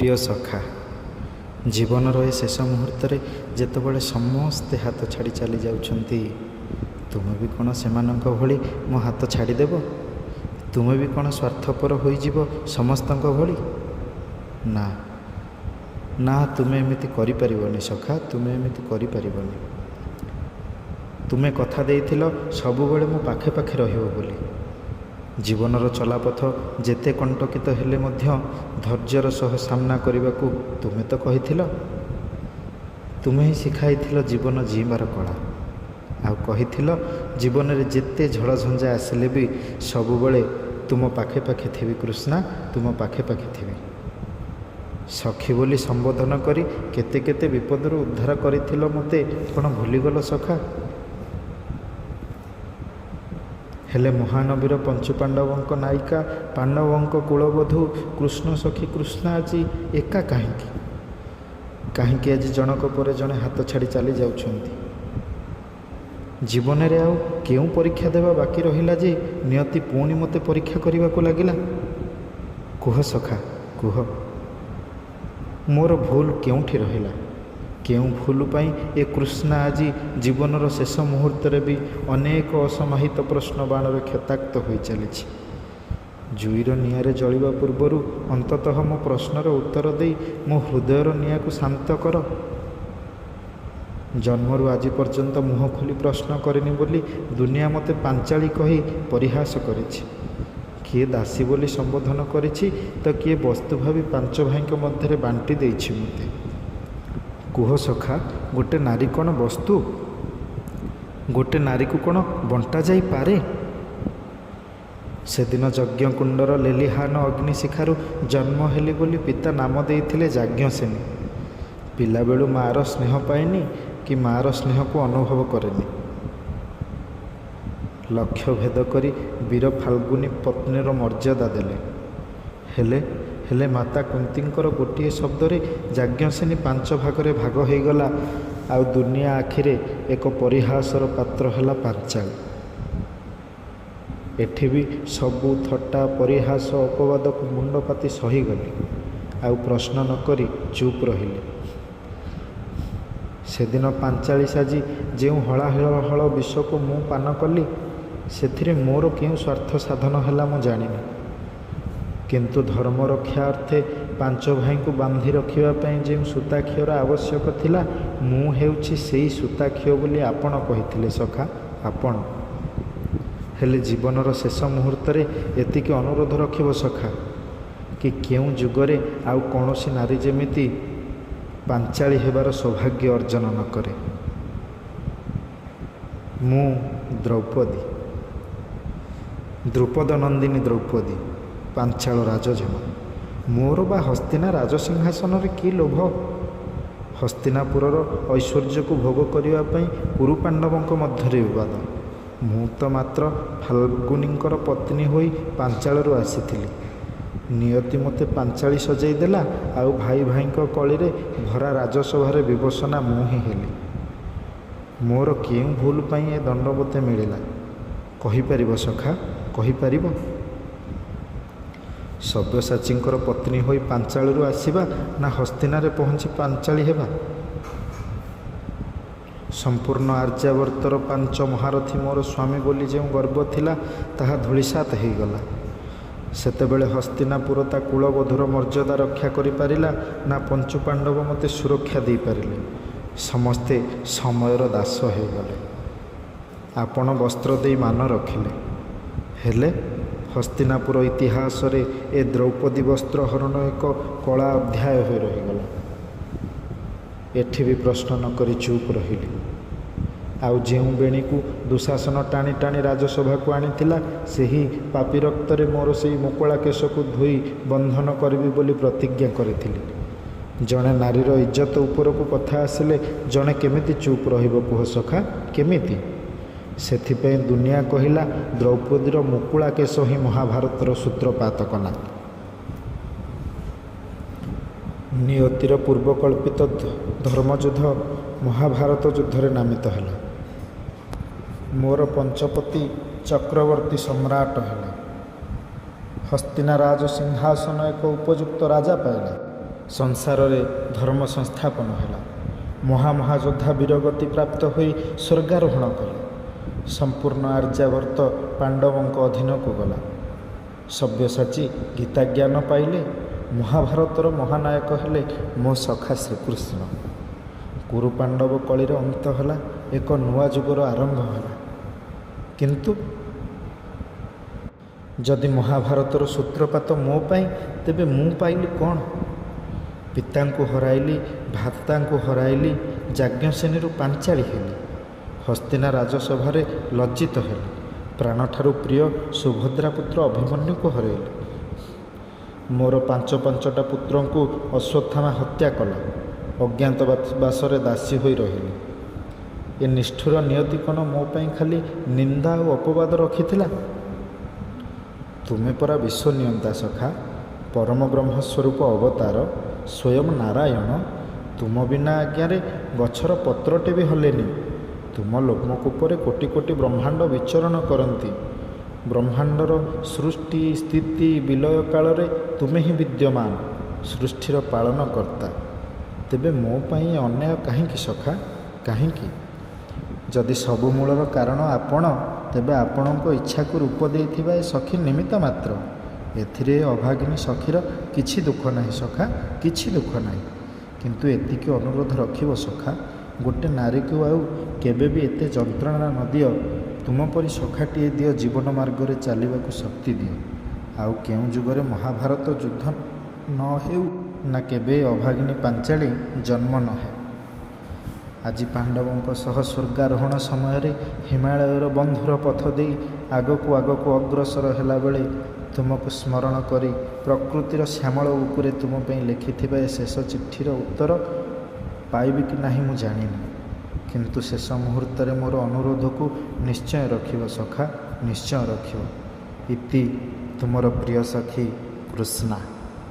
ପ୍ରିୟ ସଖା, ଜୀବନର ଏ ଶେଷ ମୁହୂର୍ତ୍ତରେ ଯେତେବେଳେ ସମସ୍ତେ ହାତ ଛାଡ଼ି ଚାଲି ଯାଉଛନ୍ତି, ତୁମେ ବି କ'ଣ ସେମାନଙ୍କ ଭଳି ମୋ ହାତ ଛାଡ଼ିଦେବ? ତୁମେ ବି କ'ଣ ସ୍ୱାର୍ଥପର ହୋଇଯିବ ସମସ୍ତଙ୍କ ଭଳି? ନା ନା, ତୁମେ ଏମିତି କରିପାରିବନି ସଖା, ତୁମେ ଏମିତି କରିପାରିବନି। ତୁମେ କଥା ଦେଇଥିଲ ସବୁବେଳେ ମୋ ପାଖେ ପାଖେ ରହିବ ବୋଲି। ଜୀବନର ଚଲାପଥ ଯେତେ କଣ୍ଟକିତ ହେଲେ ମଧ୍ୟ ଧୈର୍ଯ୍ୟର ସହ ସାମ୍ନା କରିବାକୁ ତୁମେ ତ କହିଥିଲ। ତୁମେ ହିଁ ଶିଖାଇଥିଲ ଜୀବନ ଜିଇଁବାର କଳା। ଆଉ କହିଥିଲ ଜୀବନରେ ଯେତେ ଝଡ଼ଝଞ୍ଜା ଆସିଲେ ବି ସବୁବେଳେ ତୁମ ପାଖେ ପାଖେ ଥିବି କୃଷ୍ଣା, ତୁମ ପାଖେ ପାଖେ ଥିବି। ସଖୀ ବୋଲି ସମ୍ବୋଧନ କରି କେତେ କେତେ ବିପଦରୁ ଉଦ୍ଧାର କରିଥିଲ ମୋତେ, କ'ଣ ଭୁଲିଗଲ ସଖା? ହେଲେ ମହାନବୀର ପଞ୍ଚୁପାଣ୍ଡବଙ୍କ ନାୟିକା, ପାଣ୍ଡବଙ୍କ କୁଳବଧୂ କୃଷ୍ଣ ସଖୀ କୃଷ୍ଣା ଆଜି ଏକା କାହିଁକି? କାହିଁକି ଆଜି ଜଣକ ପରେ ଜଣେ ହାତ ଛାଡ଼ି ଚାଲି ଯାଉଛନ୍ତି? ଜୀବନରେ ଆଉ କେଉଁ ପରୀକ୍ଷା ଦେବା ବାକି ରହିଲା ଯେ ନିୟତି ପୁଣି ମୋତେ ପରୀକ୍ଷା କରିବାକୁ ଲାଗିଲା? କୁହ ସଖା, କୁହ, ମୋର ଭୁଲ କେଉଁଠି ରହିଲା? କେଉଁ ଭୁଲ ପାଇଁ ଏ କୃଷ୍ଣା ଆଜି ଜୀବନର ଶେଷ ମୁହୂର୍ତ୍ତରେ ବି ଅନେକ ଅସମାହିତ ପ୍ରଶ୍ନ ବାଣରେ କ୍ଷତାକ୍ତ ହୋଇ ଚାଲିଛି? ଜୁଇର ନିଆଁରେ ଜଳିବା ପୂର୍ବରୁ ଅନ୍ତତଃ ମୋ ପ୍ରଶ୍ନର ଉତ୍ତର ଦେଇ ମୋ ହୃଦୟର ନିଆଁକୁ ଶାନ୍ତ କର। ଜନ୍ମରୁ ଆଜି ପର୍ଯ୍ୟନ୍ତ ମୁହଁ ଖୋଲି ପ୍ରଶ୍ନ କରିନି ବୋଲି ଦୁନିଆ ମୋତେ ପାଞ୍ଚାଳି କହି ପରିହାସ କରିଛି। କିଏ ଦାସୀ ବୋଲି ସମ୍ବୋଧନ କରିଛି ତ କିଏ ବସ୍ତୁ ଭାବି ପାଞ୍ଚ ଭାଇଙ୍କ ମଧ୍ୟରେ ବାଣ୍ଟି ଦେଇଛି ମୋତେ। କୁହ ସଖା, ଗୋଟେ ନାରୀ କ'ଣ ବସ୍ତୁ? ଗୋଟେ ନାରୀକୁ କ'ଣ ବଣ୍ଟା ଯାଇପାରେ? ସେଦିନ ଯଜ୍ଞକୁଣ୍ଡର ଲେଲିହାନ ଅଗ୍ନିଶିଖାରୁ ଜନ୍ମ ହେଲି ବୋଲି ପିତା ନାମ ଦେଇଥିଲେ ଯାଜ୍ଞସେନୀ। ପିଲାବେଳୁ ମାଆର ସ୍ନେହ ପାଇନି କି ମାଆର ସ୍ନେହକୁ ଅନୁଭବ କରେନି। ଲକ୍ଷ୍ୟ ଭେଦ କରି ବୀର ଫାଲ୍ଗୁନୀ ପତ୍ନୀର ମର୍ଯ୍ୟାଦା ଦେଲେ। ହେଲେ ହେଲେ ମାତା କୁନ୍ତୀଙ୍କର ଗୋଟିଏ ଶବ୍ଦରେ ଯାଜ୍ଞସେନୀ ପାଞ୍ଚ ଭାଗରେ ଭାଗ ହୋଇଗଲା, ଆଉ ଦୁନିଆ ଆଖିରେ ଏକ ପରିହାସର ପାତ୍ର ହେଲା ପାଞ୍ଚାଳି। ଏଠି ବି ସବୁ ଥଟ୍ଟା, ପରିହାସ, ଅପବାଦକୁ ମୁଣ୍ଡ ପାତି ସହିଗଲି, ଆଉ ପ୍ରଶ୍ନ ନ କରି ଚୁପ୍ ରହିଲି। ସେଦିନ ପାଞ୍ଚାଳି ସାଜି ଯେଉଁ ହଳାହଳ ବିଷକୁ ମୁଁ ପାନ କଲି, ସେଥିରେ ମୋର କେଉଁ ସ୍ୱାର୍ଥ ସାଧନ ହେଲା ମୁଁ ଜାଣିନି। କିନ୍ତୁ ଧର୍ମ ରକ୍ଷା ଅର୍ଥେ ପାଞ୍ଚ ଭାଇଙ୍କୁ ବାନ୍ଧି ରଖିବା ପାଇଁ ଯେଉଁ ସୂତାଖିଅର ଆବଶ୍ୟକ ଥିଲା, ମୁଁ ହେଉଛି ସେଇ ସୂତାଖିଅ ବୋଲି ଆପଣ କହିଥିଲେ ସଖା, ଆପଣ। ହେଲେ ଜୀବନର ଶେଷ ମୁହୂର୍ତ୍ତରେ ଏତିକି ଅନୁରୋଧ ରଖିବ ସଖା, କି କେଉଁ ଯୁଗରେ ଆଉ କୌଣସି ନାରୀ ଯେମିତି ପାଞ୍ଚାଳି ହେବାର ସୌଭାଗ୍ୟ ଅର୍ଜନ ନ କରେ। ମୁଁ ଦ୍ରୌପଦୀ, ଦ୍ରୁପଦ ନନ୍ଦିନୀ ଦ୍ରୌପଦୀ, ପାଞ୍ଚାଳ ରାଜଝିଅ। ମୋର ବା ହସ୍ତିନା ରାଜସିଂହାସନରେ କି ଲୋଭ? ହସ୍ତିନାପୁରର ଐଶ୍ୱର୍ଯ୍ୟକୁ ଭୋଗ କରିବା ପାଇଁ କୁରୁ ପାଣ୍ଡବଙ୍କ ମଧ୍ୟରେ ବିବାଦ। ମୁଁ ତ ମାତ୍ର ଫାଲ୍ଗୁନୀଙ୍କର ପତ୍ନୀ ହୋଇ ପାଞ୍ଚାଳରୁ ଆସିଥିଲି। ନିୟତି ମୋତେ ପାଞ୍ଚାଳି ସଜେଇ ଦେଲା, ଆଉ ଭାଇ ଭାଇଙ୍କ କଳିରେ ଭରା ରାଜସଭାରେ ବିବସନା ମୁଁ ହିଁ ହେଲି। ମୋର କେଉଁ ଭୁଲ ପାଇଁ ଏ ଦଣ୍ଡ ମୋତେ ମିଳିଲା? କହିପାରିବ ସଖା, କହିପାରିବ? ସବ୍ୟସାଚୀଙ୍କର ପତ୍ନୀ ହୋଇ ପାଞ୍ଚାଳିରୁ ଆସିବା ନା ହସ୍ତିନାରେ ପହଞ୍ଚି ପାଞ୍ଚାଳି ହେବା? ସମ୍ପୂର୍ଣ୍ଣ ଆର୍ଯ୍ୟାବର୍ତ୍ତର ପାଞ୍ଚ ମହାରଥୀ ମୋର ସ୍ୱାମୀ ବୋଲି ଯେଉଁ ଗର୍ବ ଥିଲା, ତାହା ଧୂଳିସାତ ହୋଇଗଲା। ସେତେବେଳେ ହସ୍ତିନାପୁର ତା କୁଳବଧୂର ମର୍ଯ୍ୟାଦା ରକ୍ଷା କରିପାରିଲା ନା ପଞ୍ଚୁପାଣ୍ଡବ ମୋତେ ସୁରକ୍ଷା ଦେଇପାରିଲେ। ସମସ୍ତେ ସମୟର ଦାସ ହୋଇଗଲେ। ଆପଣ ବସ୍ତ୍ର ଦେଇ ମାନ ରଖିଲେ। ହେଲେ ହସ୍ତିନାପୁର ଇତିହାସରେ ଏ ଦ୍ରୌପଦୀ ବସ୍ତ୍ର ହରଣ ଏକ କଳା ଅଧ୍ୟାୟ ହୋଇ ରହିଗଲା। ଏଠି ବି ପ୍ରଶ୍ନ ନ କରି ଚୁପ୍ ରହିଲି। ଆଉ ଯେଉଁ ବେଣୀକୁ ଦୁଃଶାସନ ଟାଣି ଟାଣି ରାଜସଭାକୁ ଆଣିଥିଲା, ସେହି ପାପୀ ରକ୍ତରେ ମୋର ସେଇ ମୁକୁଳା କେଶକୁ ଧୋଇ ବନ୍ଧନ କରିବି ବୋଲି ପ୍ରତିଜ୍ଞା କରିଥିଲି। ଜଣେ ନାରୀର ଇଜ୍ଜତ ଉପରକୁ କଥା ଆସିଲେ ଜଣେ କେମିତି ଚୁପ୍ ରହିବ କୁହ ସଖା, କେମିତି? ସେଥିପାଇଁ ଦୁନିଆ କହିଲା ଦ୍ରୌପଦୀର ମୁକୁଳା କେଶ ହିଁ ମହାଭାରତର ସୂତ୍ରପାତ କଲା। ନିୟତିର ପୂର୍ବକଳ୍ପିତ ଧର୍ମଯୁଦ୍ଧ ମହାଭାରତ ଯୁଦ୍ଧରେ ନାମିତ ହେଲା। ମୋର ପଞ୍ଚପତି ଚକ୍ରବର୍ତ୍ତୀ ସମ୍ରାଟ ହେଲେ। ହସ୍ତିନା ରାଜ ସିଂହାସନ ଏକ ଉପଯୁକ୍ତ ରାଜା ପାଇଲା। ସଂସାରରେ ଧର୍ମ ସଂସ୍ଥାପନ ହେଲା। ମହାମହାଯୋଦ୍ଧା ବୀରଗତି ପ୍ରାପ୍ତ ହୋଇ ସ୍ୱର୍ଗାରୋହଣ କଲେ। ସମ୍ପୂର୍ଣ୍ଣ ଆର୍ଯ୍ୟାବର୍ତ୍ତ ପାଣ୍ଡବଙ୍କ ଅଧୀନକୁ ଗଲା। ସବ୍ୟସାଚୀ ଗୀତାଜ୍ଞାନ ପାଇଲେ। ମହାଭାରତର ମହାନାୟକ ହେଲେ ମୋ ସଖା ଶ୍ରୀକୃଷ୍ଣ। କୁରୁ ପାଣ୍ଡବ କଳିର ଅନ୍ତ ହେଲା, ଏକ ନୂଆ ଯୁଗର ଆରମ୍ଭ ହେଲା। କିନ୍ତୁ ଯଦି ମହାଭାରତର ସୂତ୍ରପାତ ମୋ ପାଇଁ, ତେବେ ମୁଁ ପାଇଲି କ'ଣ? ପିତାଙ୍କୁ ହରାଇଲି, ଭ୍ରାତାଙ୍କୁ ହରାଇଲି, ଯାଜ୍ଞସେନୀରୁ ପାଞ୍ଚାଳି ହେଲି, ହସ୍ତିନା ରାଜସଭାରେ ଲଜ୍ଜିତ ହେଲି, ପ୍ରାଣଠାରୁ ପ୍ରିୟ ସୁଭଦ୍ରାପୁତ୍ର ଅଭିମନ୍ୟୁକୁ ହରାଇଲି। ମୋର ପାଞ୍ଚ ପାଞ୍ଚଟା ପୁତ୍ରଙ୍କୁ ଅଶ୍ୱତ୍ଥାମା ହତ୍ୟା କଲା। ଅଜ୍ଞାତବାସରେ ଦାସୀ ହୋଇ ରହିଲି। ଏ ନିଷ୍ଠୁର ନିୟତି କ'ଣ ମୋ ପାଇଁ ଖାଲି ନିନ୍ଦା ଆଉ ଅପବାଦ ରଖିଥିଲା? ତୁମେ ପରା ବିଶ୍ୱନିୟନ୍ତା ସଖା, ପରମ ବ୍ରହ୍ମସ୍ୱରୂପ ଅବତାର, ସ୍ୱୟଂ ନାରାୟଣ। ତୁମ ବିନା ଆଜ୍ଞାରେ ଗଛର ପତ୍ରଟେ ବି ହଲେନି। ତୁମ ଲୋମକୂପରେ କୋଟି କୋଟି ବ୍ରହ୍ମାଣ୍ଡ ବିଚରଣ କରନ୍ତି। ବ୍ରହ୍ମାଣ୍ଡର ସୃଷ୍ଟି, ସ୍ଥିତି, ବିଲୟ କାଳରେ ତୁମେ ହିଁ ବିଦ୍ୟମାନ, ସୃଷ୍ଟିର ପାଳନକର୍ତ୍ତା। ତେବେ ମୋ ପାଇଁ ଏ ଅନ୍ୟାୟ କାହିଁକି ସଖା, କାହିଁକି? ଯଦି ସବୁ ମୂଳର କାରଣ ଆପଣ, ତେବେ ଆପଣଙ୍କ ଇଚ୍ଛାକୁ ରୂପ ଦେଇଥିବା ଏ ସଖୀ ନିମିତ୍ତ ମାତ୍ର। ଏଥିରେ ଏ ଅଭାଗିନୀ ସଖୀର କିଛି ଦୁଃଖ ନାହିଁ ସଖା, କିଛି ଦୁଃଖ ନାହିଁ। କିନ୍ତୁ ଏତିକି ଅନୁରୋଧ ରଖିବ ସଖା, ଗୋଟେ ନାରୀକୁ ଆଉ କେବେ ବି ଏତେ ଯନ୍ତ୍ରଣା ନ ଦିଅ। ତୁମ ପରି ସଖାଟିଏ ଦିଅ, ଜୀବନ ମାର୍ଗରେ ଚାଲିବାକୁ ଶକ୍ତି ଦିଅ। ଆଉ କେଉଁ ଯୁଗରେ ମହାଭାରତ ଯୁଦ୍ଧ ନ ହେଉ ନା କେବେ ଏ ଅଭାଗିନୀ ପାଞ୍ଚାଳୀ ଜନ୍ମ ନ ହେଉ। ଆଜି ପାଣ୍ଡବଙ୍କ ସହ ସ୍ୱର୍ଗାରୋହଣ ସମୟରେ ହିମାଳୟର ବନ୍ଧୁର ପଥ ଦେଇ ଆଗକୁ ଆଗକୁ ଅଗ୍ରସର ହେଲାବେଳେ ତୁମକୁ ସ୍ମରଣ କରି ପ୍ରକୃତିର ଶ୍ୟାମଳ ବୁକୁରେ ତୁମ ପାଇଁ ଲେଖିଥିବା ଏ ଶେଷ ଚିଠିର ଉତ୍ତର ପାଇବି କି ନାହିଁ ମୁଁ ଜାଣିନି। କିନ୍ତୁ ଶେଷ ମୁହୂର୍ତ୍ତରେ ମୋର ଅନୁରୋଧକୁ ନିଶ୍ଚୟ ରଖିବ ସଖା, ନିଶ୍ଚୟ ରଖିବ। ଇତି ତୁମର ପ୍ରିୟ ସଖୀ କୃଷ୍ଣା।